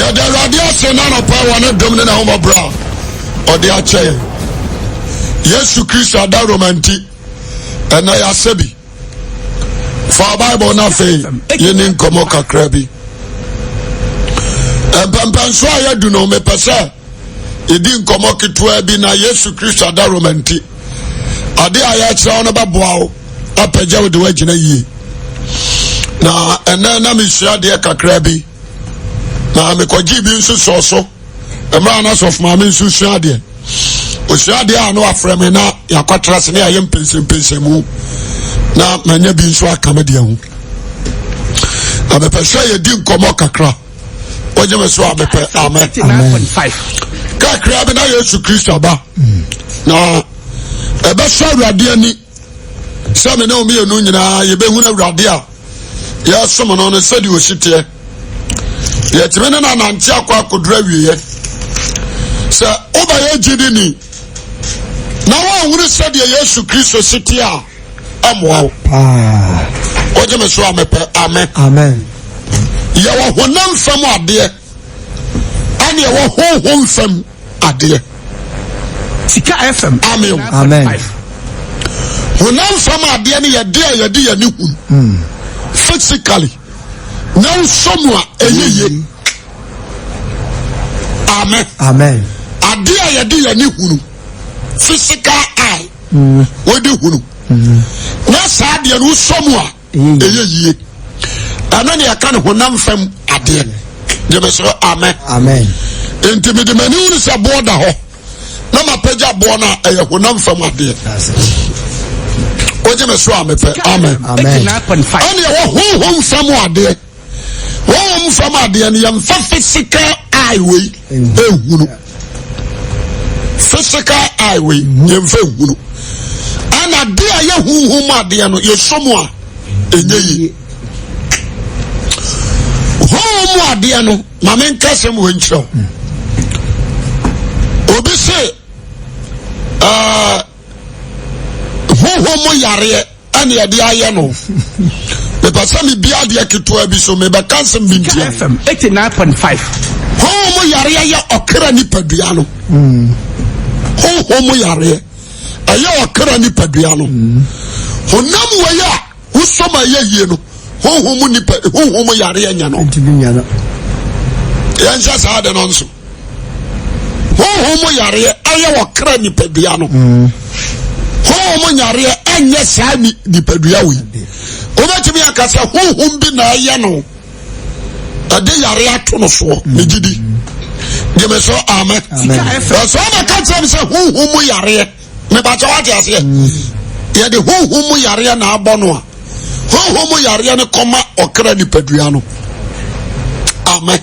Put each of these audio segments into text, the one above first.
Yɛda Awurade ase na anɔpa wɔ ne dom ne n'ahomɔborɔ a ɔde akyɛ yɛn. Yesu Kristo adaworoma nti, ɛnɛ yɛasɛ bi. Fa Bible no afei yɛni nkɔmmɔ kakra bi. Mpɛmpɛnso a yɛadu no, mepɛ sɛ yɛdi nkɔmmɔ ketewa bi na Yesu Kristo adaworoma nti, ade a yɛkyerɛ wo no bɛboa wo apagya wo de woagyina yie. Na ɛnɛ na mesua adeɛ kakra bi na mekɔgye bi nso sɔɔ so mmerɛ a na sɔfo maame nso sua adeɛ ɔsua adeɛ a na wafrɛ me na yɛakɔtra se ne yɛayɛ mpɛnsɛmpɛnsɛmu na manya bi nso aka me deɛ ho na mepɛ sɛ yɛdi nkɔmmɔ kakra wogye me so a mepɛ amɛ kakra bi na Yesu Kristo aba na ɛbɛsɔ Awurade ani sɛ me ne wo mmienu nyinaa yɛbɛhunu Awurade a yɛsom no no sɛdeɛ ɔsi teɛ yɛtumi ne no anante akɔ akɔduru awieɛ sɛ wobɛyɛ gyidi ni na woahunu sɛdeɛ Yesu Kristo si teɛ a ɛmmoa wo wogye me so a mepɛ amen yɛwɔ honam fam adeɛ ɛne ɛwɔ honhom fam adeɛ. Sika FM. Amen. Amen. Honam fam adeɛ no yɛ deɛ yɛde yɛn ani hu. Hmm. Physically. Na wosɔ mu a ɛyɛ yie. Amen. Amen. Adeɛ a yɛde yɛn ani hunu. Physical eye. Hmm. Wɔde hunu. Hmm. Na saa adeɛ no wosɔ mu a. ɛyɛ yie ɛno ne ɛka ne honam fam adeɛ gyeme so amen amen nti mede m'ani hunu sɛ boɔ da hɔ na mapagya boɔ no a ɛyɛ honam fam adeɛ wogye me so a mepɛ amen ɛne ɛwɔ honhom fam adeɛ honhom fam adeɛ no yɛmfa physical eye wei ɛhunu physical eye wei yɛmfa nhunu ɛna adeɛ a yɛ honhom mu adeɛ no yɛsɔ mu a ɛnyɛ yie honhom mu adeɛ no ma menka sɛm wɔ nkyerɛ wo obi se ɛɛ honhom mu yareɛ ɛne ɛde ayɛ no mepɛ sɛ mebia adeɛ ketewa bi so mebɛka nsɛm bi ntia FM 89.5 honhom yareɛ yɛ ɔkra nipadua no honhom yareɛ ɛyɛ ɔkra nipadua no honam wei a wosɔ ma ɛyɛ yie no honhom nipa honhom yareɛ nyɛ no yɛnhyɛ saa de no nso honhom mu yareɛ ɛyɛ ɔkra nipadua no honhom mu yareɛ ɛnyɛ saa nipadua wei wobɛtumi aka sɛ honhom bi na ɛyɛ no ɛde yareɛ ato no soɔ megye di gyeme so amen ɛsɛ wobɛka kyerɛ m sɛ honhom mu yareɛ mebakyɛ wate aseɛ yɛde honhom mu yareɛ na abɔ no a honhom mu yareɛ no kɔma ɔkra nipadua no amen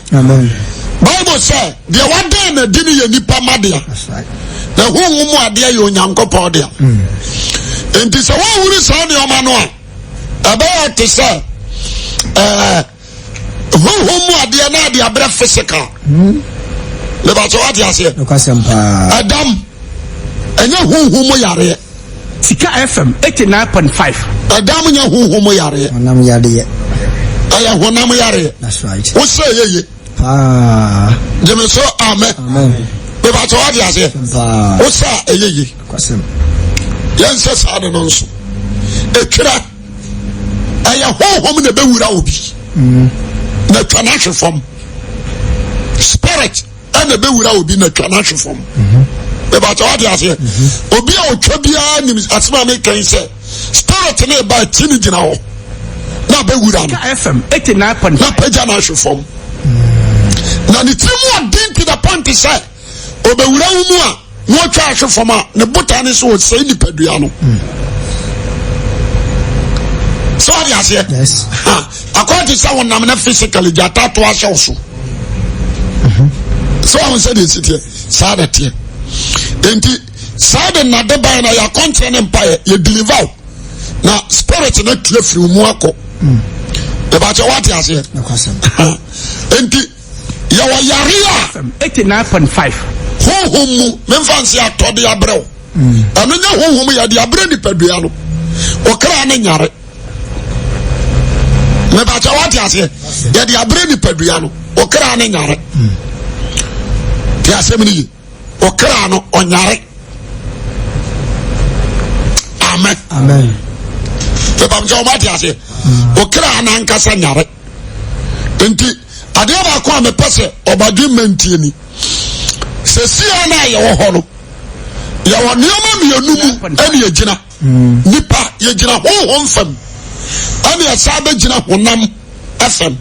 bible sɛ deɛ wadan na di no yɛ nipa ma dea na honhom mu adeɛ yɛ onyankopɔn dea mm. nti sɛ woahunu saa nneɛma no a ɛbɛyɛ te sɛ ɛɛ honhom mu adeɛ na ade abrɛ physical mebakyɛ wate aseɛ ɛdam ɛnyɛ honhom mu yareɛ Sika FM 89.5 ɛdam nyɛ honhom mu yareɛ honam yareɛ ɛyɛ honam yareɛ That's right. wosɛ ɛyɛ ye paa gyeme so amen mebakyɛ wate aseɛ wosɛ a ɛyɛ ye yɛnsɛ saa de no nso ɛtwerɛ ɛyɛ honhom na ɛbɛwura obi na twa no ahwe fam spirit ɛna ɛbɛwura obi na twa no ahwe fam ɛbɛkyɛ wate aseɛ obi a ɔtwa biara nim asɛm a meka yi sɛ spirit ne ɛba akyi ne gyina hɔ na bɛwura no na pagya no ahwe fam na ne tiri mu ɔden to the point sɛ ɔbɛwura wo mu a na ɔtwa ahwe fam a ne botae ne sɛ ɔsɛe nipadua no sɛ ɔde aseɛ akɔyɛ te sɛ wonam na physically gyata to ahyɛ wo so sɛ ɔho sɛ deɛ ɛsi teɛ saa na teɛ enti saa de nnade ban na yɛakɔnkyerɛ ne mpaeɛ yɛ deliver wo na spirit no atu afiri wo mu akɔ ɛbɛkyɛ woate aseɛ enti Yɛwɔ yare a. 89.5. Honhom mu, memfa nse atɔde abrɛ wo. Mm. Ɛno nyɛ honhom yɛde abrɛ nipadua no. Ɔkra ne nyare. Mepakyɛ wate aseɛ? Yɛde abrɛ nipadua no, ɔkra no nyare. Te asɛm no ye. Ɔkra no ɔnyare. Amen. Amen. Mepakyɛ wɔn ate aseɛ? Ɔkra no ankasa nyare. Nti adeɛ baako a mepɛ sɛ ɔbadwe mmantie ni. Sɛ sia no a yɛwɔ hɔ no, yɛwɔ nneɛma mmienu mu ɛne yɛgyina. Nipa yɛgyina honhom fam ɛne ɛsan bɛgyina honam fam.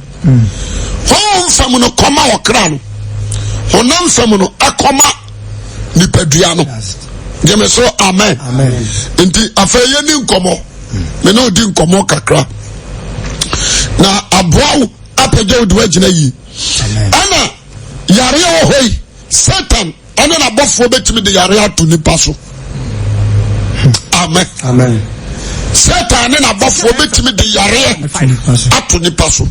Honhom fam no kɔma ɔkra no, honam fam no ɛkɔma nipadua no. Gyeme so amen. Nti afei yɛni nkɔmmɔ, me ne odi nkɔmmɔ kakra na aboa wo apagya wo de woagyina yie. Ɛna yareɛ wɔ hɔ yi, Satan ɛne n'abɔfoɔ bɛtumi de yare ato nipa so. Amen. Amen. Satan ne n'abɔfoɔ bɛtumi de yareɛ ato nipa so.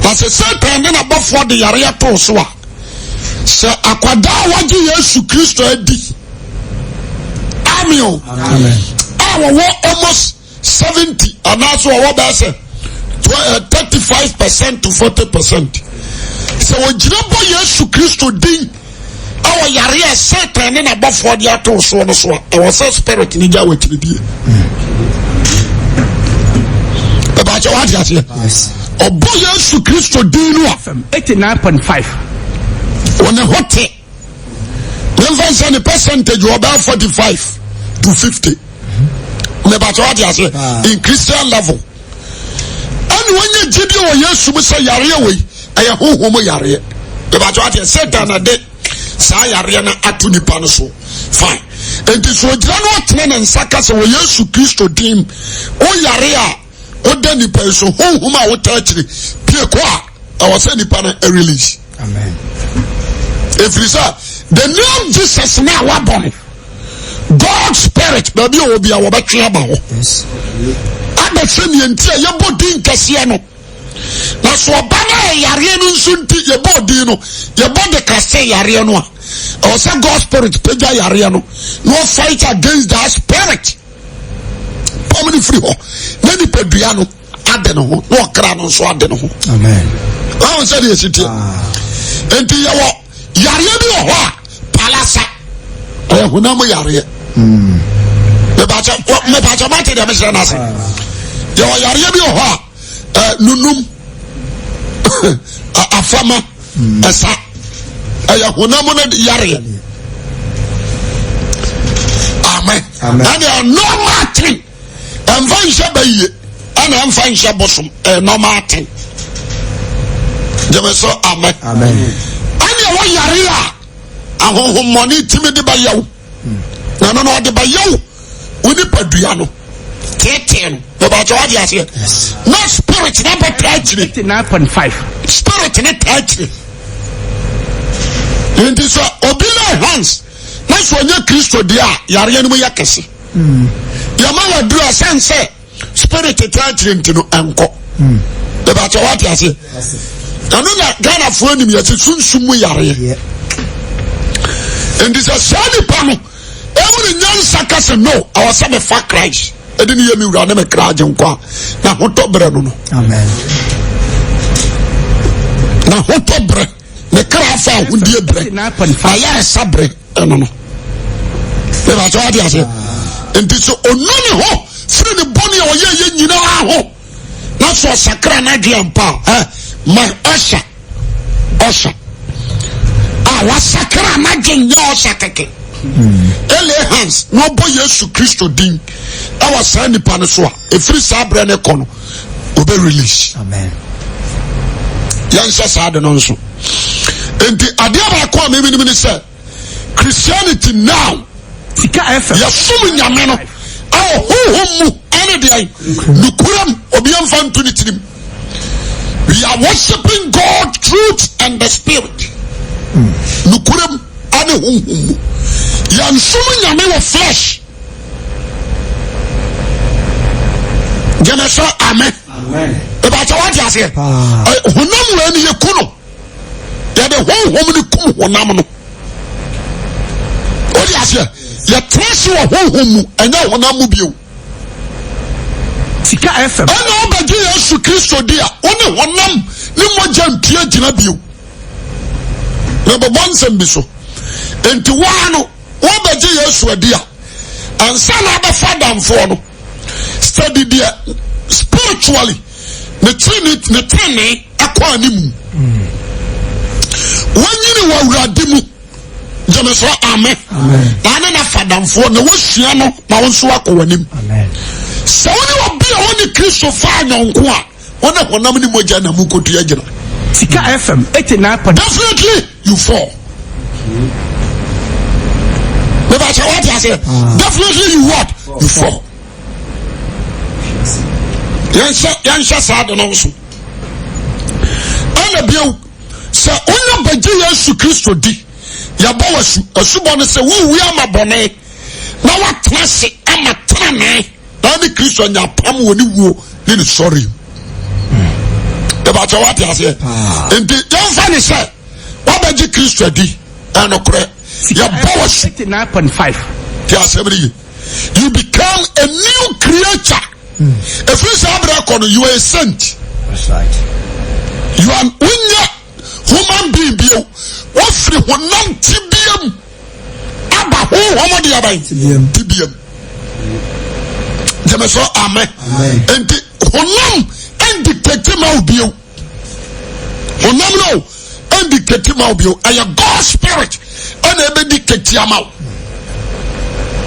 Na sɛ Satan ne n'abɔfoɔ de yareɛ to so a, sɛ akwadaa wagye Yesu Kristo adi, amen o, a wɔwɔ almost 70 anaasɛ ɔwɔ bɛyɛ sɛ 35 percent to 40 percent sɛ wɔgyina bɔ Yesu Kristo din ɛwɔ yare a Satan ne n'abɔfoɔ de ato soɔ no so a, ɛwɔ sɛ spirit ne gya wɔ akyiridie. Ɛbɛkyɛ wate aseɛ. Ɔbɔ Yesu Kristo din no a, 89.5 wɔne ho te. Memfa nsɛ ne percentage wɔ bɛyɛ 45 to 50. Mebɛkyɛ wate aseɛ. In Christian level. Ɛne wɔnyɛ gyidie wɔ Yesu mu sɛ yareɛ wei ɛyɛ honhom yareɛ. Mebɛkyɛ wate aseɛ. Satan na de saa yareɛ no ato nipa no so. Fine. Enti so ogyina no ɔtene ne nsa ka sɛ wɔ Yesu Kristo din wo yare a woda nipa yi so honhom a wota akyiri pie kɔ a ɛwɔ sɛ nipa no release. Amen. Ɛfiri sɛ the name Jesus na a wabɔ no God spirit baabi a wɔ bia wɔbɛtwe aba hɔ. Abɛhwɛ nea nti a yɛbɔ din kɛseɛ no. Na so ɔba no a yareɛ no nso nti yɛbɔ din no yɛbɔ de kase yareɛ no a ɛwɔ sɛ God spirit pagya yareɛ no na ɔfight against that spirit pam no firi hɔ na nipadua no ade ne ho na ɔkra no nso ade ne ho. Ahun sɛ deɛ esi teɛ. Ah. Nti yɛwɔ yareɛ bi wɔ hɔ a palasa ɛyɛ honam yareɛ. Hmm. Mepakyɛ mepakyɛ mate deɛ mehyɛ n'ase. Ah. Yɛwɔ yareɛ bi wɔ hɔ a ɛ nunum afama hmm. ɛsa ɛyɛ honam no yareɛ. Amen. Ɛnna normal thing. Ɛmfa nhyɛ bayie ɛna ɛmfa nhyɛ bosom ɛyɛ normal thing. Gyeme so amen. Ɛne ɛwɔ yare a ahohommɔne tumi de bɛyɛ wo. Na ɛno no ɔde bɛyɛ wo wo nipadua no teetee no. Bɛbɛkyɛ wade aseɛ. Na spirit na bɛtaa akyire. 89.5 Spirit ne taa akyire. Nti sɛ obi lay hands na sɛ ɔnyɛ Kristo deɛ a yareɛ no mu yɛ kɛse. Yɛma waduru a sɛn sɛ spirit taa akyire nti no ɛnkɔ. Bɛbɛkyɛ wate aseɛ. Ɛno na Ghanafoɔ anim yɛsɛ sunsum mu yareɛ. Nti sɛ saa nipa no ɛmu ne nyansa ka sɛ no ɛwɔ sɛ mefa Christ ɛde ne yɛ me wura ne me kra agye nkwa na hotɔ berɛ no no. Amen. Na hotɔ berɛ ne kra afa ahodie berɛ ayaresa berɛ ɛno no. Bɛbɛkyɛ wate aseɛ. Nti sɛ ɔnu ne ho firi ne bɔne a ɔyɛ yɛ nyinaa ho na sɛ ɔsakra n'adwene ampa a ɛ ma ɔhyɛ ɔhyɛ a wasakra n'adwene nyɛ ɔhyɛ kɛkɛ ele hands na ɔbɔ Yesu Kristo din ɛwɔ saa nipa no so a ɛfiri saa berɛ no kɔ no ɔbɛ release. Amen. Yɛnhyɛ saa de no nso. Nti adeɛ baako a memenim ne sɛ Christianity now Sika FM. Yɛsom Nyame no ɛwɔ honhom mu ɛne deɛ nokorɛm obi mfa nto ne tirim. We are worshiping God truth and the spirit. Nokorɛm ɛne honhom mu. Yɛnsom Nyame wɔ flesh. Gyeme sɛ amen. Ɛbɛkyɛ wate aseɛ. Honam wei no yɛku no. Yɛde honhom no kum honam no. Wode aseɛ yɛtena ase wɔ honhom mu ɛnyɛ honam mu bio. Sika FM. Ɛna ɔbɛgye Yesu Kristo di a, wo ne honam ne mogya ntua gyina bio. Mebobɔ nsɛm bi so. Enti woa no, wobɛgye Yesu adi a, ansa na abɛfa adamfoɔ no, study deɛ spiritually ne tiri ne tenenee ɛkɔ anim. Wanyini wɔ Awurade mu. Gyeme so amen. Na ne na fa adamfoɔ na wasua no na wo nso akɔ w'anim. Sɛ wo ne obi a ɔne Kristo fa anyɔnko a, wo ne honam ne mogya na mu kɔtu agyina. Sika FM 89. Definitely you fall. Bébà sɛ wate ase. Definitely you what? You fall. Yɛnhyɛ yɛnhyɛ saa de no nso. Ɛna bio sɛ wonya bɛgye Yesu Kristo di yɛbɔ w'asu asubɔ no sɛ wowu ama bɔne na woatena ase ama tenenee na ne Kristo anya apam wɔ ne wuo ne ne sɔre mu. Ɛbɛkyɛ wate aseɛ. Nti yɛmfa ne sɛ wabɛgye Kristo adi ɛnokorɛ yɛbɔ w'asu. 89.5. Te asɛm no ye. You become a new creature. Ɛfiri saa berɛ kɔ no you are a saint. That's right. You are wonyɛ human being bio. Wofiri honam tibia mu aba honhom de aban tibia mu. Gyeme so amen. Nti honam ɛndictate ma wo bio. Honam no ɛndictate ma wo bio. Ɛyɛ God spirit ɛna ɛbɛdictate ama wo.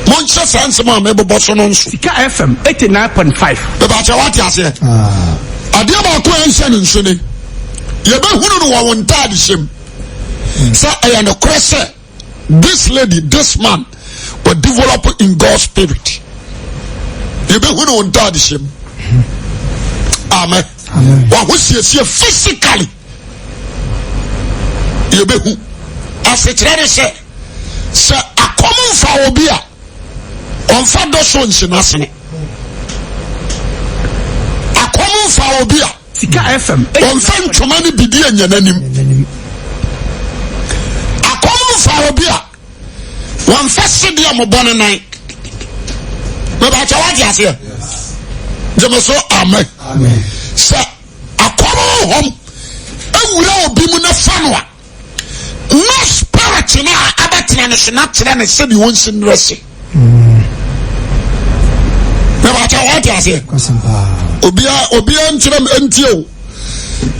Monhyɛ saa nsɛm a mebobɔ so no nso. Sika FM 89.5. Bɛbɛkyɛ wate aseɛ. Adeɛ baako a ɛnhyɛ no nso ne yɛbɛhunu no wɔ wo ntaade hyɛm sɛ ɛyɛ nokorɛ sɛ this lady this man will develop in God's spirit. Yɛbɛhunu wo ntaade hyɛm. Amen. Wahosiesie physically yɛbɛhu asekyerɛ ne sɛ sɛ akɔm mfa obi a ɔmfa dɔ so nsi n'asene akɔm mfa obi a Sika FM. Ɔmfa ntoma ne bidi anya n'anim. Akɔm mfa obi a wɔmfa sedeɛ mobɔ ne nan. Mɛbɛkyɛ wate aseɛ. Gyeme so amen. Sɛ akɔm honhom awura obi mu na fa no a na spirit no a abɛtena ne so na kyerɛ ne sɛdeɛ ɔnsi nnerɛ se mɛbɛkyɛ wɔte aseɛ obia obia nkyerɛ m ntie o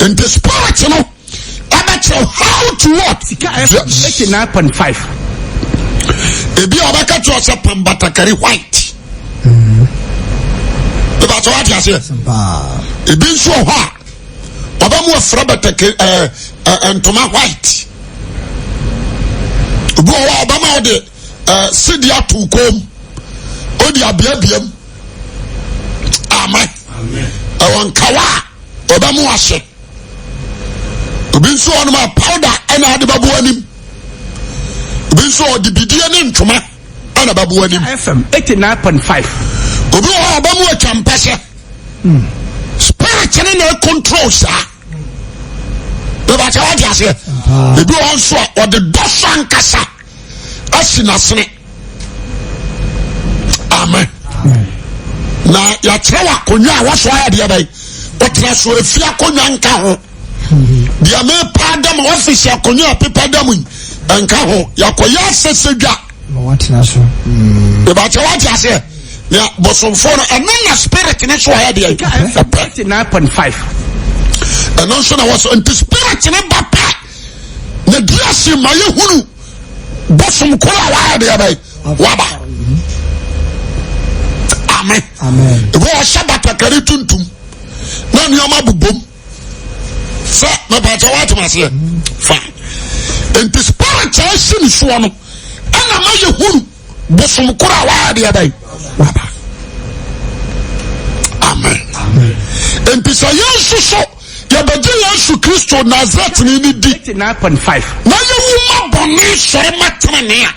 nti spirit no abɛkyerɛ how to what Sika FM 89.5. Ebi a ɔbɛka kyerɛ sɛ pam batakari white. Mɛbɛkyɛ wɔte aseɛ ebi nso wɔ hɔ a ɔbɛmu afra batakari ɛɛ eh, ntoma white. Obi wɔ hɔ a ɔbɛma ɔde ɛɛ sidi ato kɔn mu ɔde abeabea mu amen ɛwɔ nkawa a ɔbɛmu ahyɛ obi nso wɔ nom a powder ɛna ade bɛbo anim obi nso ɔde bidie ne ntoma ɛna bɛbo anim. FM 89.5. Obi wɔ hɔ a ɔbɛmu atwa mpɛsɛ spirit ne na ɛcontrol saa. Bɛbɛkyɛ wate aseɛ. Ebi wɔ hɔ nso a ɔde dɔsɔ ankasa asi n'asene. Amen. Na yɛakyerɛ wɔ akonnwa a wɔso ayɛ deɛ bɛn ɔtena so efi akonnwa nka ho. Deɛ mepa dam ɔfisi akonnwa a pepa dam yi nka ho yɛakɔyɛ asɛsɛ dwa. Bɛbɛkyɛ wate aseɛ. Na bosomfoɔ no ɛno na spirit ne so ayɛ deɛ ɔpɛ. 9.5. Ɛno nso na wɔsɔ nti spirit ne ba pɛ na di ase ma yɛhunu bosom koro a wayɛ deɛ bɛyɛ waba. Amen. Ebi ɔhyɛ batakari tuntum na nneɛma bobom sɛ mɛpɛkyɛ woatem aseɛ fa nti spirit a ɛsi ne soɔ no ɛna ma yɛhunu bosom koro a wayɛ deɛ bɛn waba. Amen. Nti sɛ yɛn nso so yɛbɛgye Yesu Kristo Nasaretni no di 89.5. na yɛwu ma bɔne sɔre ma tenene a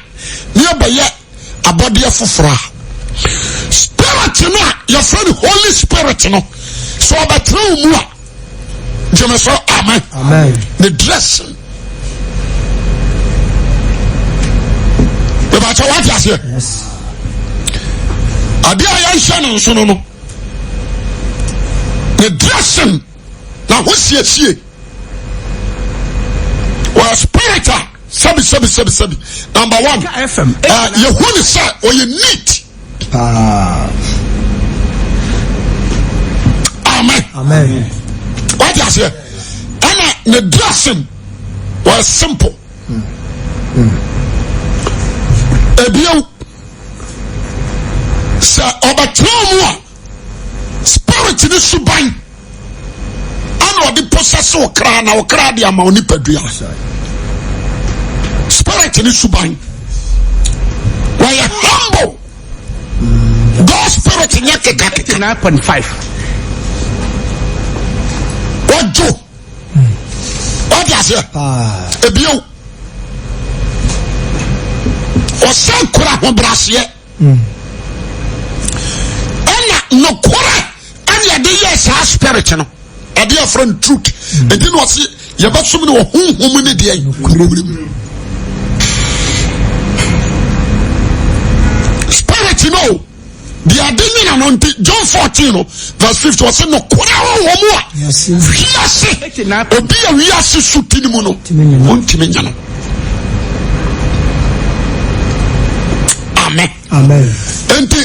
ne yɛbɛyɛ abɔdeɛ foforɔ a spirit no a yɛfrɛ no Holy Spirit no sɛ ɔbɛtena wo mu a gyeme so amen ne dressing bɛbɛkyɛ wate aseɛ adeɛ a yɛnhyɛ no nso no no. Ne dressing na ho siesie. Wɔyɛ spirit a sɛbi sɛbi sɛbi sɛbi. Number one, eh, yɛhu ne sɛ ɔyɛ neat. Amen. Amen. Wate aseɛ? Ɛna ne dressing wɔyɛ simple. Ebio sɛ ɔbɛtena mu a spirit ne suban ɛna ɔde possess wo kra na wo kra de ama wo nipadua. Spirit ne suban wɔyɛ humble. God spirit nyɛ kekakeka. 9.5. Ɔdwo. Wate aseɛ? Ebio ɔsan kura ahobrɛaseɛ. Ɛna nokorɛ ɛna yɛde yɛ saa spirit no. Ɛde yɛfrɛ no truth. Nti na ɔse yɛbɛsom no wɔ honhom ne deɛ nokorɛ mu. Spirit no deɛ ade nyina no nti John 14 no verse 50 ɔse nokorɛ honhom a wiase obi a wiase so ti no mu no ɔntumi nya no. Amen. Amen. Nti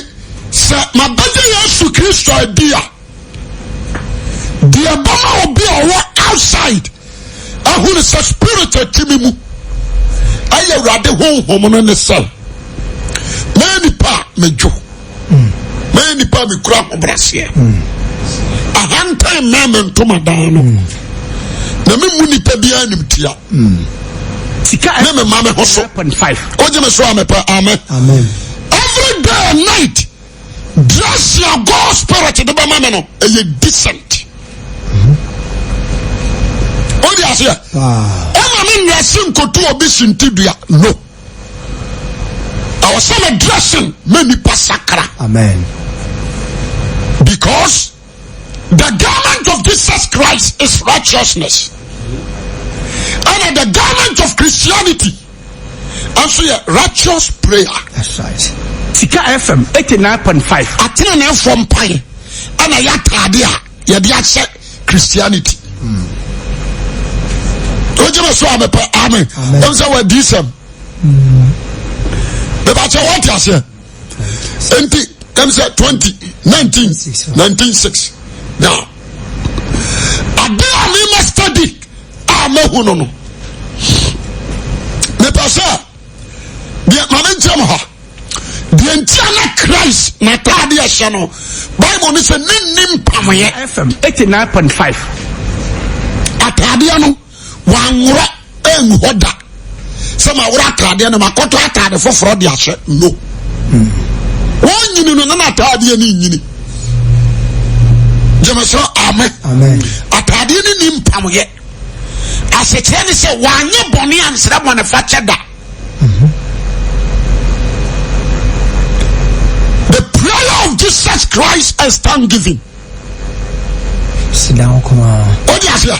sɛ mabɛgye Yesu Kristo adi a deɛ ɛbɛma obi a ɔwɔ outside ahunu sɛ spirit ati me mu ɛyɛ awurade honhom no ne sɛ mɛyɛ nipa a medwo mɛyɛ nipa a mekura ahobraseɛ ahantan mmɛn me ntomadan no na memmu nipa biara nimtia ne mema me ho so wogye me so a mepɛ amen every day and night Dress a God spirit de bɛma me no ɛyɛ decent. O di aseɛ. Ɔma me nrɛse nkoto obi sintidua no. Ɛwɔ sɛ me dressing me nipa sakra. Amen. Because the garment of Jesus Christ is righteousness. And the garment of Christianity nso yɛ righteous prayer. That's right. Sika FM 89.5. Ateneneefoɔ mpaeɛ ɛna yɛ ataade a yɛde ahyɛ Christianity. Wogye me so a mepɛ amen. Ɛm sɛ wɔadi sɛm. Mebakyɛ wɔte aseɛ. Enti ɛm sɛ 20 19 19 6 now ade a mema study a mahu no no mepɛ sɛ deɛ ma menkyerɛ mo ha deɛ nti a na Christ n'ataade ɛhyɛ no Bible no sɛ ne nni mpamoyɛ FM 89.5 ataadeɛ no wanworɔ ɛngu hɔ da sɛ maworɔ ataadeɛ no makɔtɔ ataade foforɔ de ahyɛ no wɔn nyini no na n'ataadeɛ no nyini gyeme sɛ amen ataadeɛ no ni mpamoyɛ asekyerɛ ne sɛ wanyɛ bɔne ansrɛ bɔne fakyɛ da the prayer of Jesus Christ is thanksgiving wode aseɛ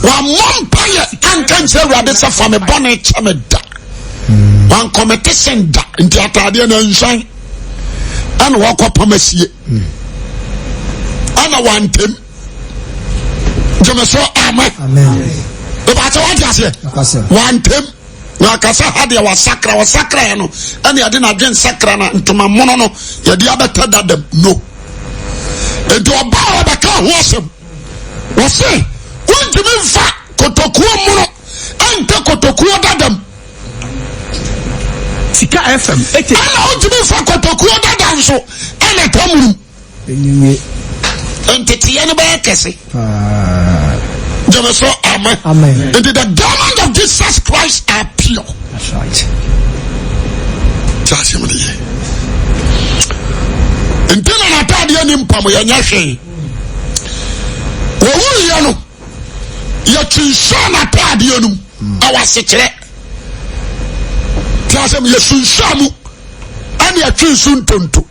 wammɔ mpayɛ anka nkyerɛ awurade sɛ fa me bɔne kyɛ me da wankɔmete sen da nti ataadeɛ no anhwan ɛna wakɔpam asie ɛna wantem gyeme so amen ɛbɛkyɛ wate aseɛ wantem na akasa ha deɛ wasakra wasakraeɛ no ɛne yɛde n'adwen sakra na ntoma mono no yɛde abɛtɛ dadam no nti ɔbaa a ɔbɛka ho asɛm wɔse wontumi mfa kotokuo mono ɛntɛ kotokuo dadam Sika FM. Ɛna wontumi mfa kotokuo dada nso ɛna tɛ Enyiwie. Nteteɛ no bɛyɛ kɛse. Gyeme so amen. Amen. Nti the garment of Jesus Christ are pure. That's right. Tí a sẹ́mu ni yẹ. Nti na n'ataadeɛ ni mpam yɛ nyɛ hwee. Wɔwu yɛ no yɛkyinhyɛn n'ataadeɛ no mu ɛwɔ asekyerɛ. Tí a sẹ́mu yɛ sunhyɛn mu ɛna yɛtwe nsu ntonto.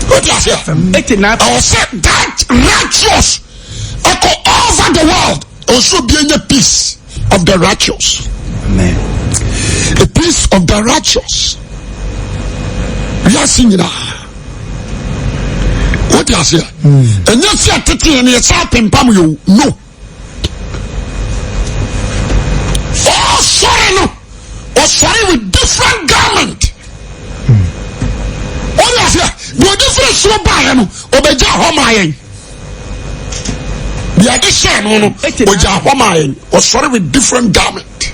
What you say? Ɛwɔ sɛ that righteous ɛkɔ over the world. Ɔsɛ obi anya peace of the righteous. Amen. The peace of the righteous. Wiase nyinaa. Wote aseɛ? Ɛnyɛ sɛ ɛtete yɛn yɛ sɛ apempam yɛ o. No. Ɔsɔre no, ɔsɔre with different garment. Wote aseɛ? Deɛ ɔde firi soro baeɛ no, ɔbɛgya hɔ maa yɛn. Deɛ ɔde hyɛɛ no no, ɔgya hɔ maa yɛn. Ɔsɔre with different garment.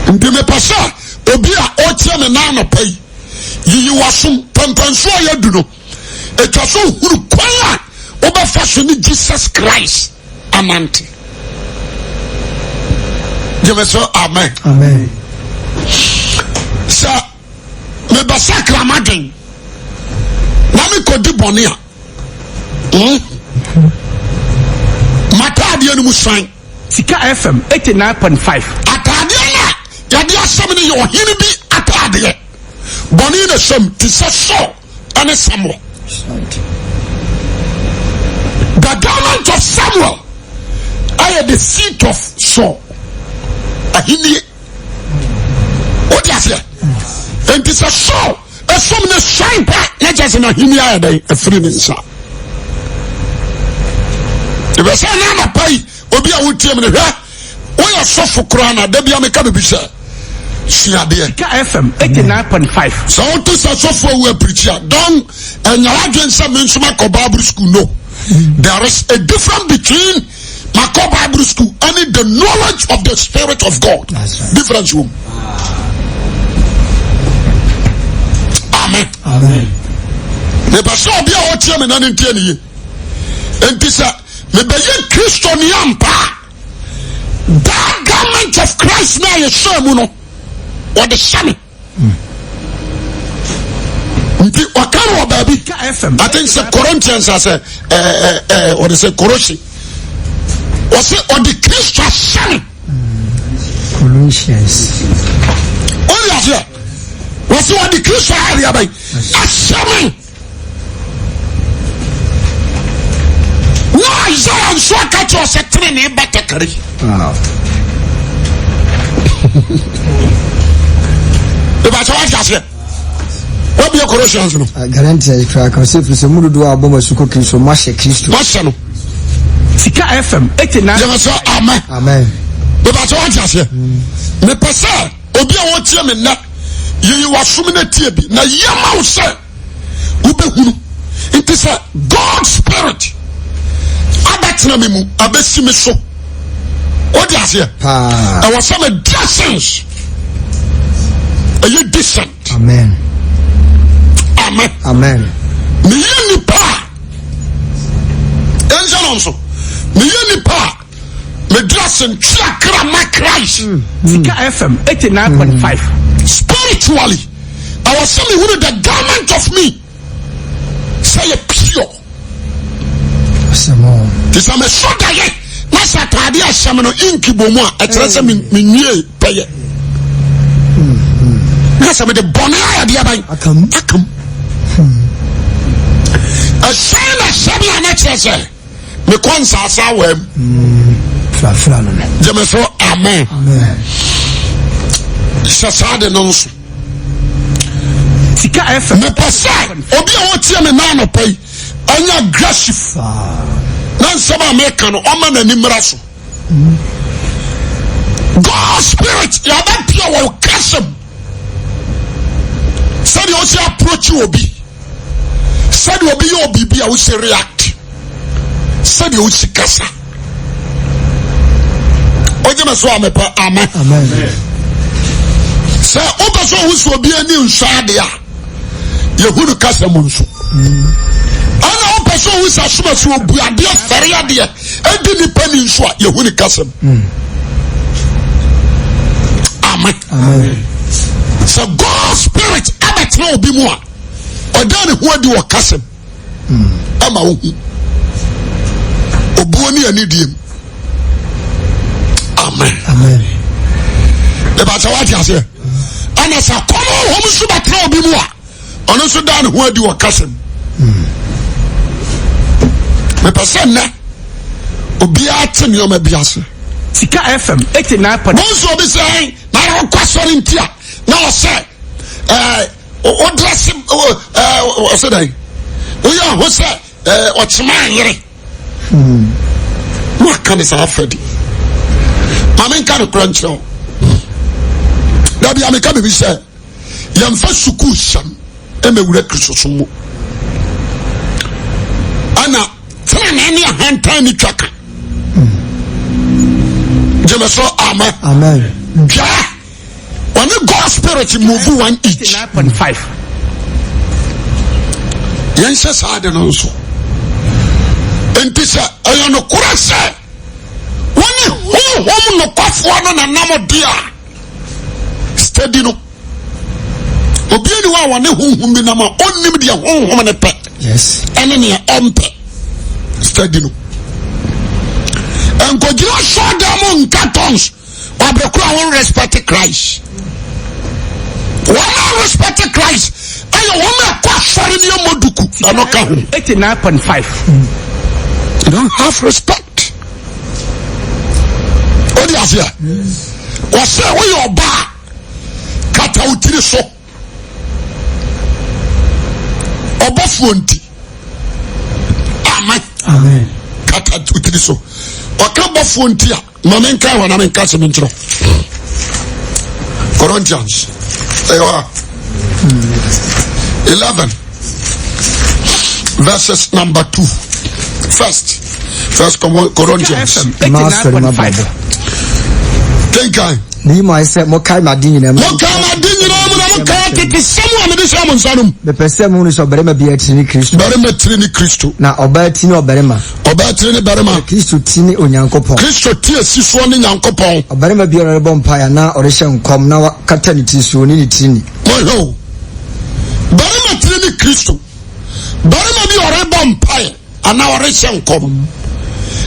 Nti mepɛ sɛ obi a ɔretie me nan anɔpa yi yiyi w'asom pɛmpɛnso a yɛadu no ɛtwa so hunu kwan a wobɛfa so ne Jesus Christ anante. Gyeme so amen. Amen. Sɛ mebɛsakra m'adwen na mekɔdi bɔne a hmm, m'ataadeɛ no mu swan. Sika FM 89.5. Ataadeɛ no a yɛde asɛm no yɛ ɔhene bi ataadeɛ. Bɔne na sɛm te sɛ Saul ne Samuel. The garment of Samuel ɛyɛ the seat of Saul. Ahennie. Wote aseɛ? Enti sɛ Saul ɛsom ne sɔn pɛ na kyerɛ sɛ n'ahenni ayɛ dɛn afiri ne nsa. Ɛbɛ sɛ ne anɔpa yi obi a wotie mu no hwɛ woyɛ sɔfo koraa na da bia meka biribi sɛ suadeɛ. Sika FM 89.5. Sɛ wote sɛ sɔfo awu apirikyi a don ɛnyɛ w'adwene sɛ me nso makɔ Bible school no. There is a difference between makɔ Bible school ɛne the knowledge of the spirit of God. Right. Difference wɔ mu. Amen. Amen. Mepɛ sɛ obi a ɔtie me na ne ntie ne yie. Enti sɛ mebɛyɛ Kristoni ampa a, that garment of Christ na yɛhyɛ mu no, wɔde hyɛ me. Nti ɔka no wɔ baabi. I think sɛ Corinthians asɛ ɛɛ ɛɛ ɔde sɛ Korosi. Ɔsɛ ɔde Kristo ahyɛ me. Colossians. Ɔde aseɛ. Wɔsɛ ɔde Kristo ayɛ aban ahyɛ me. Na Isaiah nso aka kyerɛ sɛ tenenee batakari. Ìbàtí wọ́n ti aseɛ. Wọ́n bí Colossians no. Ah, Galatians kura kan sɛ firi sɛ mu dodoɔ a wɔbɔ mo asu kɔ Kristo mo ahyɛ Kristo. Wɔahyɛ no. Sika FM 89. Yɛn sɛ amen. Amen. Ìbàtí wọ́n ti aseɛ. Mepɛ sɛ obi a wɔtie me nnɛ yiyi w'asom na tie bi na yɛ ma wo sɛ wobɛhunu nti sɛ God spirit abɛtena me mu abɛsi me so wode aseɛ ɛwɔ sɛ me dressings ɛyɛ decent. Amen. Amen. Amen. Meyɛ nipa a ɛnhyɛ no nso meyɛ nipa a me dressing tua kra ma Christ. Sika FM 89.5. Spiritually, ɛwɔ sɛ mehunu the garment of me sɛ yɛ pure. Te sɛ mesɔ daeɛ na sɛ ataadeɛ a ɛhyɛ me no inki bɔ mu a ɛkyerɛ sɛ menwie pɛyɛ. Na sɛ mede bɔne ayɛ deɛ ban Akam. akam. Ɛhyɛn na hyɛ me a na kyerɛ sɛ mekɔ nsaase awaa mu. Frafra no no. Gyeme so amen. Amen. Hyɛ saa de no nso. Sika FM. Mepɛ sɛ obi a ɔtie me nan anɔpa yi ɔnyɛ aggressive na nsɛm a meka no ɔma n'ani mmra so. God spirit yɛabɛpia wɔ kasɛm sɛdeɛ ɔsi approach obi sɛdeɛ obi yɛ obi a wosi react sɛdeɛ wosi kasa wogye me so a mepɛ amen sɛ wopɛ sɛ ohu sɛ obi ani nsɔ adeɛ a yɛhu no kasa mu nso ɛna wopɛ sɛ ohu sɛ asoma so obu adeɛ fɛre adeɛ ɛdi nipa ni nso a yɛhu no kasa mu amen sɛ God spirit abɛtena obi mu a ɔda ne ho adi wɔ kasa mu ama wohu obuo ne anidie mu amen ɛbɛkyɛ woate aseɛ ɛna sɛ kɔm honhom nso bɛtena obi mu a ɔno nso da ne ho adi wɔ kasa mu mepɛ sɛ nnɛ obiara te nneɛma bi ase Sika FM 89. Bonso obi sɛ na ɔkɔ asɔre nti a na ɔsɛ ɛɛ. Wodrɛse ɔsɛ dɛn? Woyɛ ho sɛ ɔkyema anyere. Na waka ne saa afɛdi. Maame nka no korɛ nkyerɛ wo. Dabi a meka biribi sɛ yɛmfa sukuu sɛm ɛmɛwura Kristosom mu. Ɛna tenenee ne ahantan ne twa ka. Gyeme so amen. Amen. Dwaa ɔne God spirit move one each. 9.5. Yɛnhyɛ saa de no nso. Nti sɛ ɛyɛ nokorɛ sɛ wɔne honhom nokwafoɔ no nanam de a steady no obi ni hɔ a wɔne honhom bi nam a ɔnnim deɛ honhom no pɛ ɛne nea ɔmpɛ steady no nkɔgyina sɔɔdan mu nka tons ɔbɛrɛ koro a wɔn respect Christ wɔn a respect Christ ɛyɛ wɔn a ɛkɔ asɔre ne ɛmɔ duku ɛno ka ho. 89.5. You don't have respect. O di aseɛ. Wɔsɛ woyɛ ɔbaa kata wo tiri so. Ɔbɔfoɔ nti. Amen. Kata wo tiri so. Ɔka bɔfoɔ nti a ma menka hɔ na menka sɛ menkyerɛ. Corinthians. Ɛyɛ hɔ a. 11 verses number 2. First. First Corinthians. Maasɔre ma bɔbɔ. Kenkan. Meyi mo ayɛ sɛ mokae m'ade nyinaa mu. Mokae m'ade nyinaa mu na mokae atetesɛm a mede hyɛɛ mo nsa no mu. Mepɛ sɛ muhunu sɛ ɔbarima biara tiri ne Kristo. Barima tiri ne Kristo. Na ɔbaa ti ne ɔbarima. Ɔbaa tiri ne barima. Na Kristo ti ne Onyankopɔn. Kristo ti esi soɔ ne Nyankopɔn. Ɔbarima biara ɔrebɔ mpae anaa ɔrehyɛ nkɔm na wakata ne tiri so, ɔnni ne tiri ni. Monhwɛ o. Barima tiri ne Kristo. Barima bi ɔrebɔ mpae anaa ɔrehyɛ nkɔm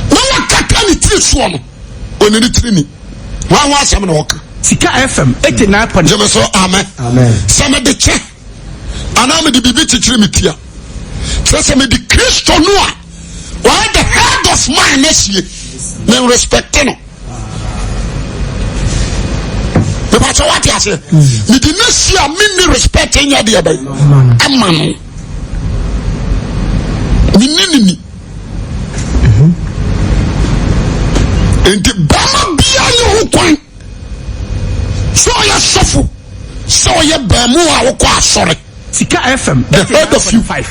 na wakata ne tiri soɔ no, ɔnni ne tiri ni. Wɔn ho asɛm na ɔka. Sika FM 89. Gyeme so amen. Amen. Sɛ mede kyɛ anaa mede biribi kyekyere me ti a, kyerɛ sɛ mede Kristo no a wɔyɛ the head of mine no asie. Me respect no. Mepakyɛ wate aseɛ. Mede no sie a menni respect nyɛ deɛ bɛn ama no. Menni ne ni. Nti bɛrima biara ne ho kwan sɛ ɔyɛ sɔfo sɛ ɔyɛ bɛrima a wokɔ asɔre. Sika FM. The head of you 5.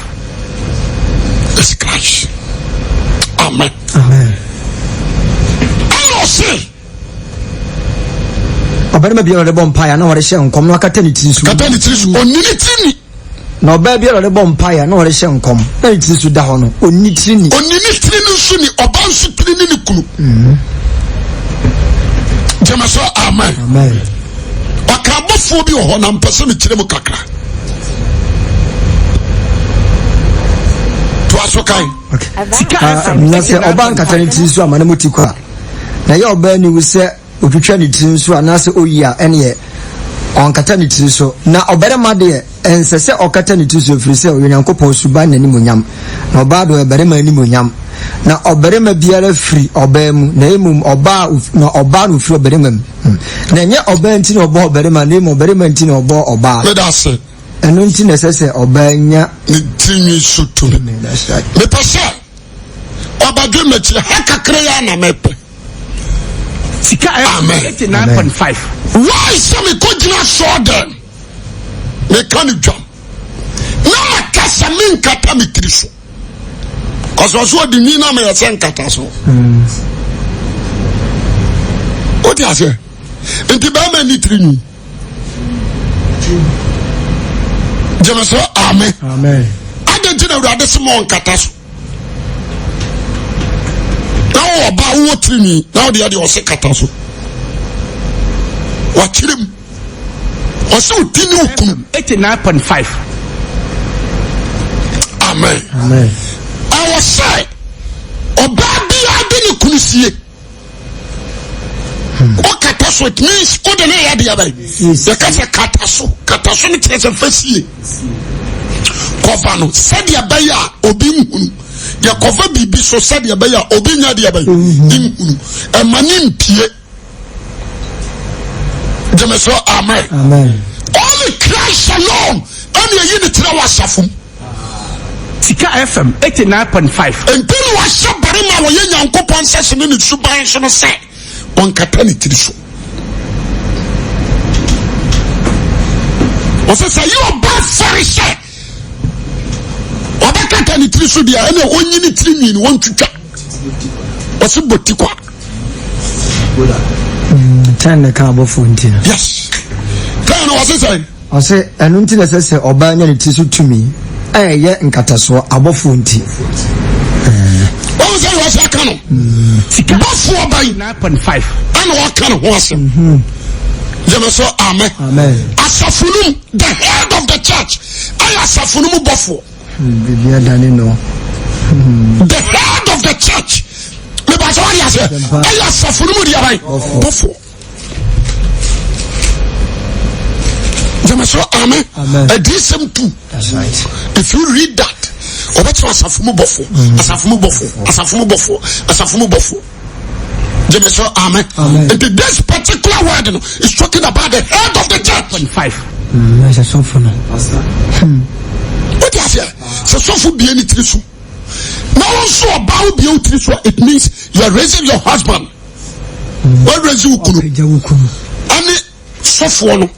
is Christ. Amen. Amen. Ɛna ɔse. Ɔbarima biara ɔde bɔ mpaeɛ na ɔrehyɛ nkɔm na wakata ne tiri so. Kata ne tiri so. Ɔnni ne tiri ni. Na ɔbaa biara ɔde bɔ mpaeɛ na ɔrehyɛ nkɔm na ne tiri so da hɔ no, ɔnni tiri ni. Ɔnni ne tiri no nso ni. Ɔbaa nso tiri ne ne kunu. Gyeme sɛ amen. Amen. Ɔka abɔfoɔ bi wɔ hɔ na mpɛ sɛ mekyerɛ mu kakra. Toa so kan. Okay. Sika Ah, FM. na sɛ ɔbaa nkata ne tiri so ama ne mu ti kɔ a, na ɛyɛ ɔbaa niwu sɛ otwitwa ne tiri nso anaasɛ oyi a, ɛneɛ ɔnkata ne tiri so. Na ɔbarima deɛ, ɛnsɛ sɛ ɔkata ne tiri so ɛfiri sɛ ɔyɛ Onyankopɔn suban n'animuonyam, na ɔbaa deɛ ɔyɛ barima animuonyam. Na ɔbarima biara firi ɔbaa mu, na mmom ɔbaa na ɔbaa na ɔfiri ɔbarima mu. Hmm. Na ɛnyɛ ɔbaa nti na ɔbɔɔ ɔbarima, na mmom ɔbarima nti na ɔbɔɔ ɔbaa. Meda ase. Ɛno nti na ɛsɛ sɛ ɔbaa nya ne tirinwi so tumi. Amen, that's right. Mepɛ sɛ ɔbɛdwe m'akyi ha kakra yi a na mepɛ. Sika FM. Amen. 89.5. Why sɛ mekɔgyina sɔɔ dɛm meka ne dwam na maka sɛ menkata me tiri so kɔsɔ so ɔde nwi na meyɛ sɛ nkata so wote aseɛ nti bɛrima ni tiri nwi gyeme sɛ amen adɛn nti na awurade se ma ɔnkata so na wowɔ ɔba wowɔ tiri nwi na wode ɛde ɔse kata so wakyerɛ mu ɔsɛ odi ne okunu. 89.5. Amen. Amen. Ɛwɔ sɛ ɔbaa biara de ne kunu sie. Wokata so it means wode ne yɛ adeɛ bɛn. Yɛka sɛ kata so kata so no kyerɛ sɛ fa sie. Kɔfa no sɛdeɛ ɛbɛyɛ a obi nhunu. Yɛkɔfa biribi so sɛdeɛ ɛbɛyɛ a obi nya deɛ bɛn nhunu. Ɛma ne mpie. Gyeme so amen. Amen. Only Christ alone. Ɛna ɛyi ne kyerɛ wɔ asafo mu. Sika FM 89.5. Nti na wahyɛ barima a wɔyɛ Nyankopɔn sɛso ne ne suban so no sɛ ɔnkata ne tiri so. Ɔsɛ sɛ yɛ ɔba fɛre sɛ ɔbɛkata ne tiri so deɛ ɛna ɔnyi ne tiri nwi no wɔntwitwa. Ɔsɛ bɔ ti kwa. Tɛn na ɛka abɔfoɔ nti no. Yes. Tɛn na ɔsɛ sɛ. Ɔse, Ɛno nti na ɛsɛ sɛ ɔbaa nya ne tiri so tumi a ɛyɛ nkatasoɔ, abɔfoɔ nti. Wɔn sɛ wɔsɛ aka no. Bɔfoɔ bɛn ɛna ɔka ne ho asɛm. Gyeme so amen. Asafo no mu, the head of the church ɛyɛ asafo no mu bɔfoɔ. Biribi adane no. The head of the church. Mebasa wɔde aseɛ ɛyɛ asafo no mu deɛ bɛn bɔfoɔ. gyeme so amen adiyisɛm tu if you read that ɔbɛkyerɛ asafo mu bɔfo mm. asafo mu bɔfo asafo mu bɔfo asafo mu bɔfo gyeme so amen nti this particular word no is talking about the head of the church. Mm, sɛ sɔfo no. o ti aseɛ sɛ sɔfo bie ne tiri so na wɔn nso ɔbaa wo bie wo tiri so it means you are raising your husband. wɔawurasi wo kunu ɛne sɔfoɔ no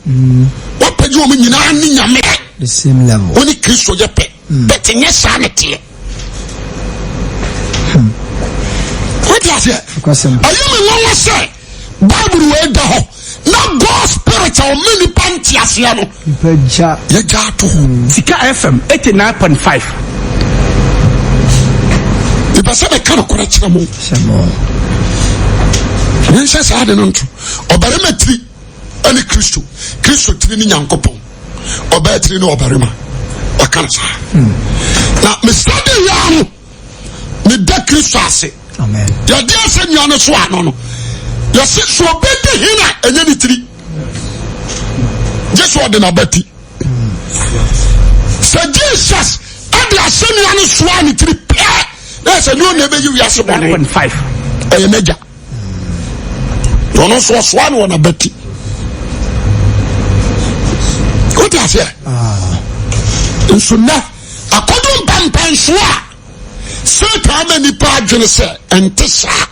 wapagya wɔn nyinaa ne nyame wɔn ne kristo yɛ pɛ bɛte nyɛ saa ne teɛ wote aseɛ ɛyɛ me nwanwa sɛ bible wei da hɔ na god spirit a ɔma nipa nte aseɛ no yɛgya ato hɔ Sika FM 89.5. Mepɛ sɛ meka nokorɛ kyerɛ mo. Menhyɛ saa ade no nto. Ɔbarima tiri ne Kristo. Kristo tiri ne Nyankopɔn. Ɔbaa tiri ne ɔbarima. Waka no saa. Hmm. Na mesade yɛ no, meda Kristo ase. Yɛde asɛ nua no so ano no. Yɛse so ɔbɛdi hene a ɛnyɛ ne tiri. Gye so ɔde n'abati. Sɛ Jesus ɛde asɛnnua no soa ne tiri pɛ na ɛsɛ ne ɔna ɛbɛyi wiase bɔne ɛyɛ n'agya na ɔno nso ɔsoa no wɔ n'abati wote aseɛ nso nnɛ akɔdo mpampansoɔ a Satan ama nipa adwene sɛ ɛnte saa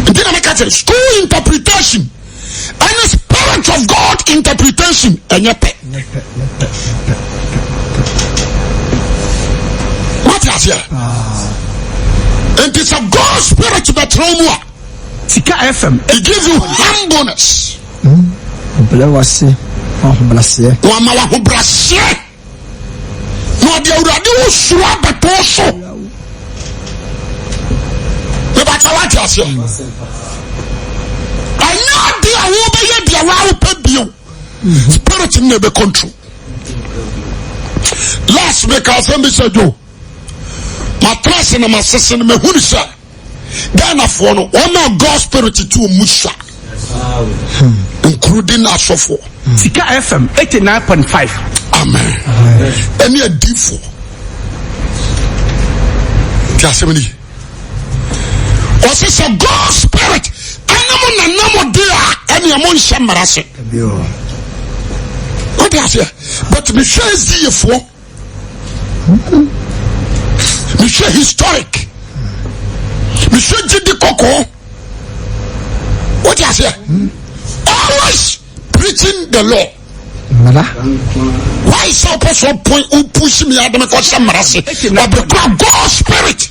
nti na meka kyerɛ school interpretation ɛne spirit of God interpretation ɛnyɛ pɛ wate aseɛ nti sɛ God spirit bɛtena mu a Sika FM it gives you humbleness ɔbrɛ wase ahobraseɛ wama wahobraseɛ na ɔde awurade wo suro abɛto so mebakyɛ woate aseɛ ɛnyɛ ade a wobɛyɛ deɛ woa wopɛ bio spirit no na ɛbɛ control last meka asɛm bi sɛ dwo matena ase na masese no mahunu sɛ Ghanafoɔ no wɔn a God spirit ti wɔn mu sua nkuru di na asɔfoɔ. Sika FM 89.5. Amen. Ɛne adiifoɔ. Ti asɛm ni. Ɔsɛ sɛ God spirit ɛne mo nanam de a ɛne ɛmo nhyɛ mmara se. Wọ́n ti aseɛ but mehwɛ SDA foɔ. mehwɛ historic mehwɛ gyidi kɔkɔɔ wote aseɛ always preaching the law mmara why sɛ wopɛ sɛ ɔpɔn wopusi me ademe kɔhyɛ mmara se ɔbɛkura god spirit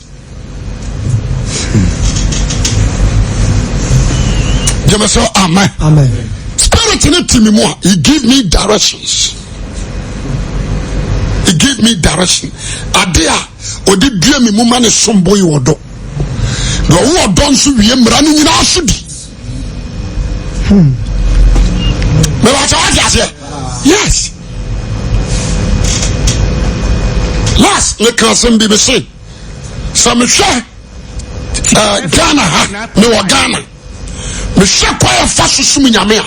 gyeme sɛ amen amen spirit ne ti me mu a he give me directions he give me direction ade a ɔde dua me mu ma ne sombo yi ɔdɔ na ɔwo ɔdɔ nso wie mmara no nyinaa so di mɛbɛkyɛ wate aseɛ yes last meka asɛm bi me se sɛ mehwɛ eh, ghana ha mewɔ ghana mehwɛ kwan yɛfa so som nyame a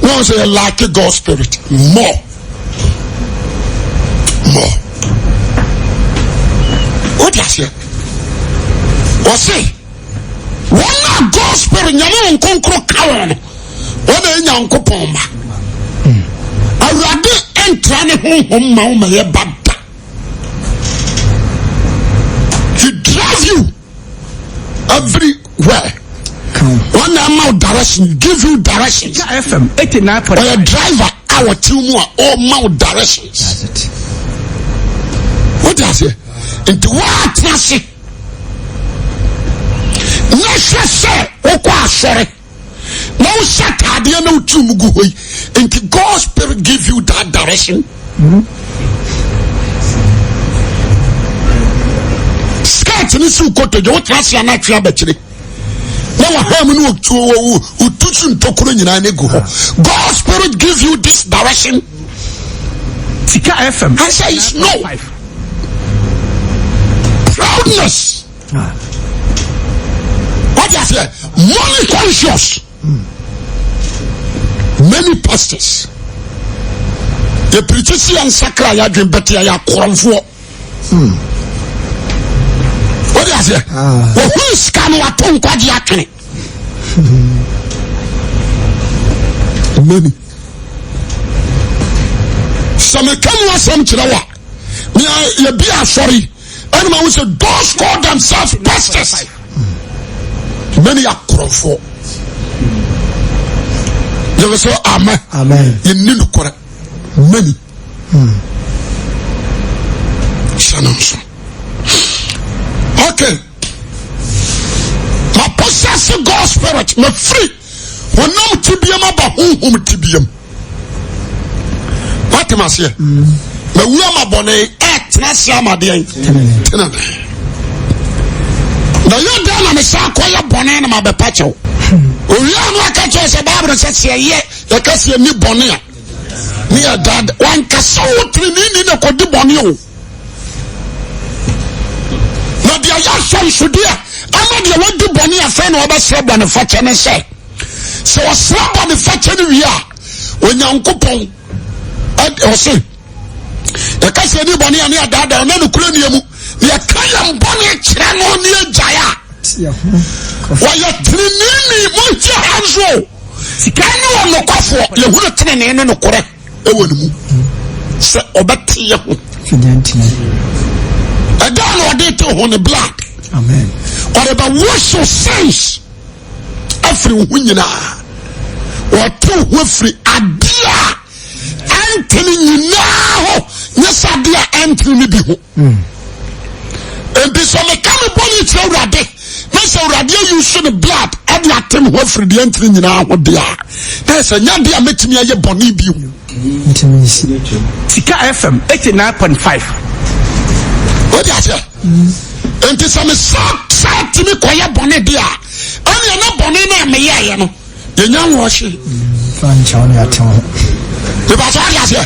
na wɔn sɛ yɛ lack God spirit more more wode aseɛ wɔse wɔn a God spirit nyame wɔn kronkron ka wɔn no wɔn na ɛnya nkopɔn ma awurade. ɛntra ne honhom ma wo ma yɛ ba da. He drive you everywhere. Wɔn na ɛma wo direction, give you directions. FM 89.5. Ɔyɛ driver a wɔte mu a ɔma wo directions. Wote aseɛ? Nti woatena ase na hwɛ sɛ wokɔ asɔre na wohyɛ ataadeɛ na wotiri mu gu hɔ yi nti God spirit give you that direction. Skirt ne siw kotodwe wotena ase a na atwe abɛkyere na waha mu ne wotu so ntokuro nyinaa ne gu hɔ. God spirit give you this direction. Sika FM. Answer is no. Proudness. What you say? Money conscious. Many pastors. Yɛ pirikyi si yɛn nsakra yɛ adwene bɛte yɛ akorɔmfoɔ. What you say? Ohun sika no wato nkwagye atwene. Many. Sɛ meka mu asɛm kyerɛ wa, yɛbi asɔre. Ɛna ma wo sɛ those call themselves pastors many akorɔmfoɔ. Yɛbɛ sɛ amen. Amen. Yɛnni nokorɛ many. Hyɛ no nso. Okay. Ma possess God spirit. Ma free. Honam tibiam aba honhom tibiam. Wate ma seɛ. Ma wu ama bɔne ɛtena ase ama deɛn. Tena ne. Na yɛ dɛn na mesa akɔyɛ bɔne na mabɛpa kyɛw. Owia no aka kyerɛ sɛ Bible sɛ sɛ yɛyɛ yɛka sɛ yɛni bɔne a ne yɛ dada wankasa wo tirinini na kɔdi bɔne o. Na deɛ yɛ asɔnsodeɛ ama deɛ wadi bɔne afei na wɔbɛsrɛ bɔne fakyɛ ne sɛ sɛ wɔsrɛ bɔne fakyɛ no wie a Onyankopɔn ɔse yɛka sɛ yɛni bɔne a ne yɛdaadaa na nokorɛ nniɛ mu na yɛka yɛn bɔne kyerɛ no ne yɛgyae a wɔyɛ teneneni montie ha nso sika ne ɔnokwafoɔ yɛhunu tenenee ne nokorɛ ɛwɔ ne mu sɛ ɔbɛte yɛ ho ɛda na ɔde te ho ne blood ɔde bɛ wash your sins afiri wo ho nyinaa ɔte wo ho afiri adeɛ a ɛntene nyinaa ho nyɛ sɛ adeɛ a ɛntene no bi ho nti sɛ meka me bɔne kyerɛ awurade na sɛ awurade ayi so ne blood ɛde ate me ho afiri deɛ ɛntene nyinaa ho deɛ a na sɛ nyɛ adeɛ a mɛtumi ayɛ bɔne bio. Sika FM 89.5. Wode aseɛ? Nti sɛ mesa saa tumi kɔyɛ bɔne deɛ a ɛneɛ na bɔne no a meyɛeɛ no yɛnya nwɔhye. Mebɛsɛ wode aseɛ?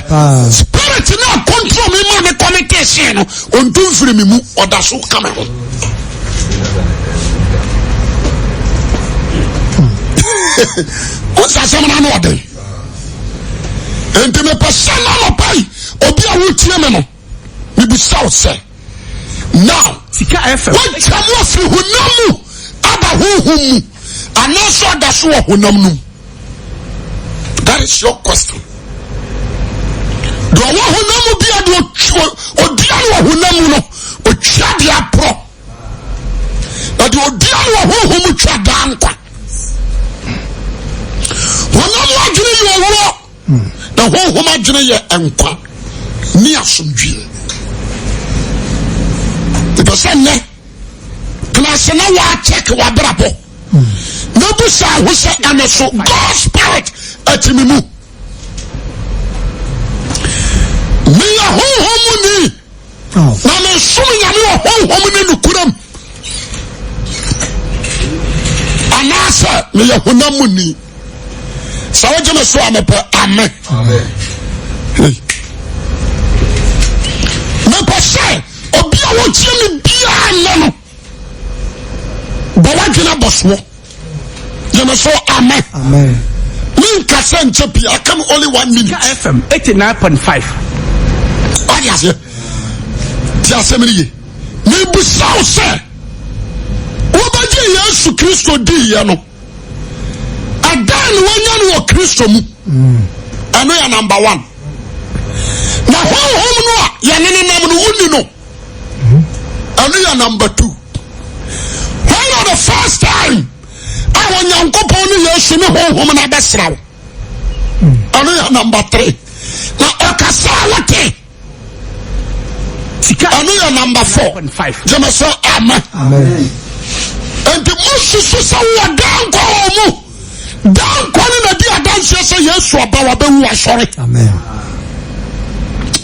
Spirit no a control me ma me kɔmete see no ɔntu mfiri me mu ɔda so ka me ho. Wosɛ asɛm no ano ɔden. Enti mepɛ sɛ na anɔpa yi obi a wotie me no mebisa wo sɛ now Sika FM. woatwa mu afiri honam mu aba honhom mu anaasɛ ɔda so wɔ honam no mu? That is your question. Deɛ ɔwɔ honam mu bia deɛ ɔdua no wɔ honam mu no ɔtwa deɛ aporɔ na deɛ ɔdua no wɔ honhom mu twa daa nkwa. Honam adwene yɛ owuo na honhom adwene yɛ nkwa ne asomdwie. Mepɛ sɛ nnɛ tena ase na wɔakyɛke w'abrabɔ na busa ho sɛ ɛno so God spirit ɛte me mu. Meyɛ honhom mu ni. Na mesom Nyame wɔ honhom ne nokorɛm anaasɛ meyɛ honam mu ni. Sɛ wogye me so a mepɛ ame. Mepɛ sɛ obi a wɔtie me biara nnɛ no bɔ w'adwene abɔ soɔ. Gyeme so amen. Amen. Menka sɛ nkyɛ pii aka me only one minute. Sika FM 89.5. Wade aseɛ ti asɛm no ye. Mebusa wo sɛ wobɛgye Yesu Kristo diiɛ no ɛdɛn na wanya no wɔ Kristo mu? Ɛno yɛ number one. Na honhom no a yɛne no nam no wonni no. Ɛno yɛ number two. When are the first time a Onyankopɔn ne Yesu ne honhom no abɛsra wo? Ɛno yɛ number three. Na ɔkasa a wote. Ɛno yɛ number four. Gyeme sɛ amen. Nti mosusu sɛ wowɔ daa nkwa wɔ mu. Daa nkwa no na di adanseɛ sɛ Yesu aba wabɛwu asɔre.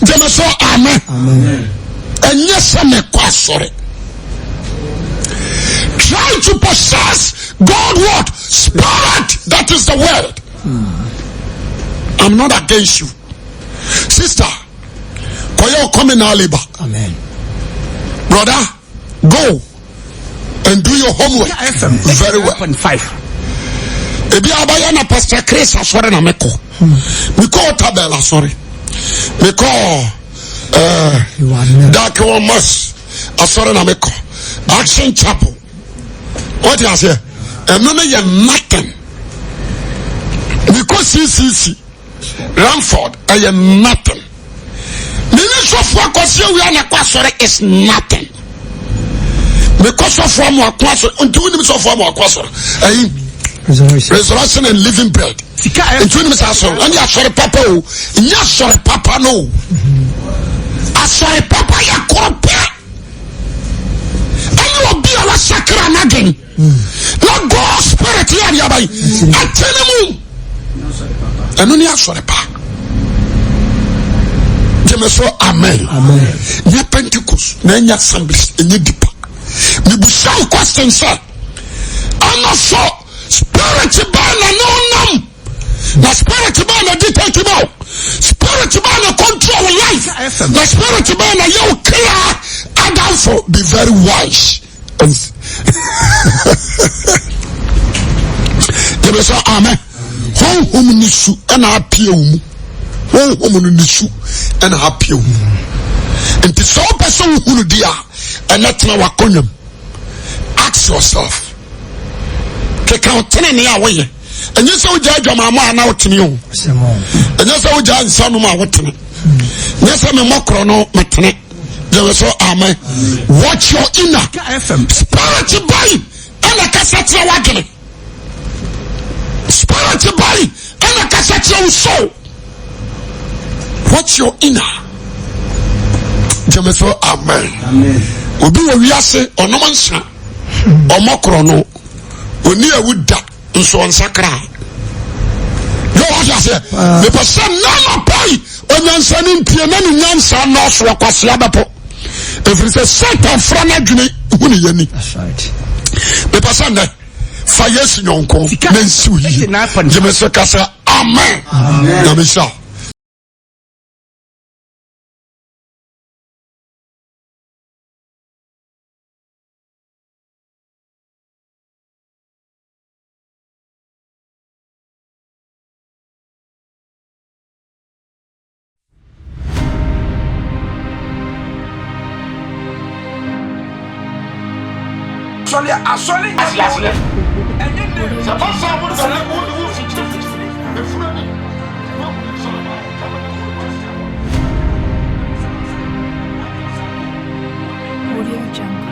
Gyeme sɛ amen. Ɛnyɛ sɛ mekɔ asɔre. Try to possess God what? Spirit that is the word. I'm not against you. Sister, kɔyɛ ɔkɔmi labor. Amen. Brother, go and do your homework very well. Ebi abayɛ na Pastor Chris asɔre na mekɔ. Mekɔ Otabel asɔre. Mekɔ ɛɛ Dark One Mass asɔre na mekɔ. Action Chapel. Wọ́n ti aseɛ. Ɛno no yɛ nothing. Mekɔ CCC. Ramford ɛyɛ nothing. Mene sɔfo akɔsi awia na kɔ asɔre is nothing. Mekɔ sɔfo amu akɔ asɔre nti wonim sɔfo amu akɔ asɔre ɛyi resurrection and living bread nti wonim sɛ asɔre ɛne asɔre papa o nyɛ asɔre papa no o asɔre papa yɛ koro pɛ ɛne obi a wasakra n'adwene. Na God spirit yɛ adeɛ abayi ɛte ne mu ɛno ne asɔre pa gyeme so amen nyɛ Pentecost na ɛnyɛ assemblies ɛnyɛ dipa mebusa wo question sɛ ɛna so spirit bɛn na ne ɔnam na spirit bɛn na dictate ma wo spirit bɛn na control wo life na spirit bɛn na yɛ wo kra adamfo be very wise yɛbɛ sɛ amen honhom ne su ɛna apue wo mu honhom no ne su ɛna apue wo mu nti sɛ wopɛ sɛ wohunu di a ɛnɛ tena wakɔnwam ask yourself keka wo tenene a woyɛ ɛnyɛ sɛ wogya adwamammɔ a na wotene o ɛnyɛ sɛ wogya nsa nom a wotene nyɛ sɛ memmɔ korɔ no metene gyeme so amen watch your inner spirit bai ɛna kasa kyerɛ w'adwene spirit bai ɛna kasa kyerɛ wo soul watch your inner gyeme so amen obi wɔ wiase ɔnom nsa ɔmmɔ korɔ no ɔni awu da nso ɔnsakra yɛ wate aseɛ mepɛ sɛ nana pai onyansani ntie na ne nyansa nɔɔso ɔkwasea bɛpo ɛfiri sɛ satan fra no adwene hu ne yɛni mepɛ sɛ nnɛ fa yesu nyɔnko na nsiw yie gyeme so ka sɛ amen nyame hyira Asɔre asɔre nyɛ bɔne. Ɛnyɛ nɛ. Sɛ fa saa mo sɛ wo wo fikyiri fikyiri efunu ni. Audio Jungle.